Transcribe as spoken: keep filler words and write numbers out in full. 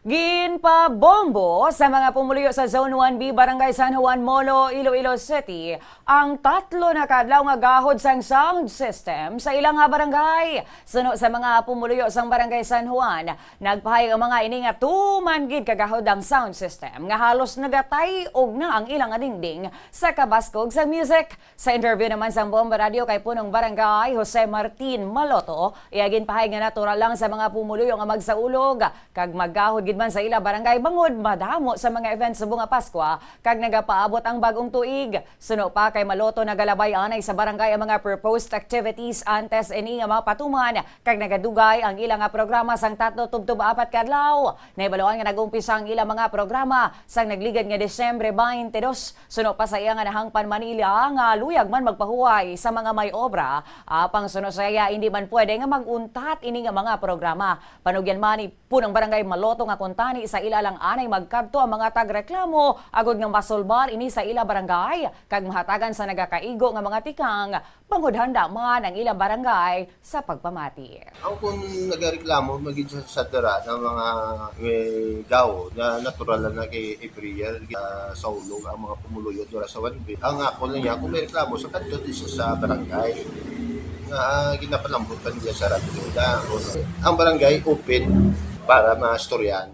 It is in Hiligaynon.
Ginpabombo sa mga pumuluyo sa Zone one B, Barangay San Juan, Molo, Iloilo City, ang tatlo na ka adlaw nga gahod sang sound system sa ila nga barangay. Suno sa mga pumuluyo sang Barangay San Juan, nagpahayag ang mga ini nga tuman gid kagahod ang sound system nga halos nagatay-og na ang ila nga dingding sa kabaskog sang music. Sa interview naman sang Bomba Radio kay Punong Barangay Jose Martin Maloto, iya ginpahayag nga natural lang sa mga pumuluyo nga magsaulog kag maggahod gid man sa ila barangay bangod madamo sa mga events subong nga Paskwa kag nagapaabot ang bag-ong tuig. Suno pa kay Maloto, nagalabay anay sa barangay ang mga proposed activities antes ini nga mapatuman kag nagadugay ang ila nga programa sang tatlo tubtob apat ka adlaw. Nahibaluan nga nag-umpisa ang ila mga programa sang nagligad nga Disyembre twenty-two. Suno pa sa iya nga nahangpan man nila nga luyag man magpahuway sa mga may obra, apang suno sa iya, hindi man pwede nga mag-untat ini nga mga programa. Panugyan man ni Punong Barangay Maloto nga kuntani sa ila lang anay magkadto ang mga tagreklamo agod nga masulbar ini sa ila barangay kag mahatagan sa nagakaigo nga mga tikang, bangod handa man ang ila barangay sa pagpamati. Ang kung nagareklamo, magid sa, sa dira ng mga may gawo na natural na kay April, ah, sa ulog ang mga pumuluyo dira sa One Bay. Ang ako lang niya, kung may reklamo sa kadto din sa, sa barangay, nga, ah, ginapalambutan niya sa radyo na, ang barangay open para maistoryahan.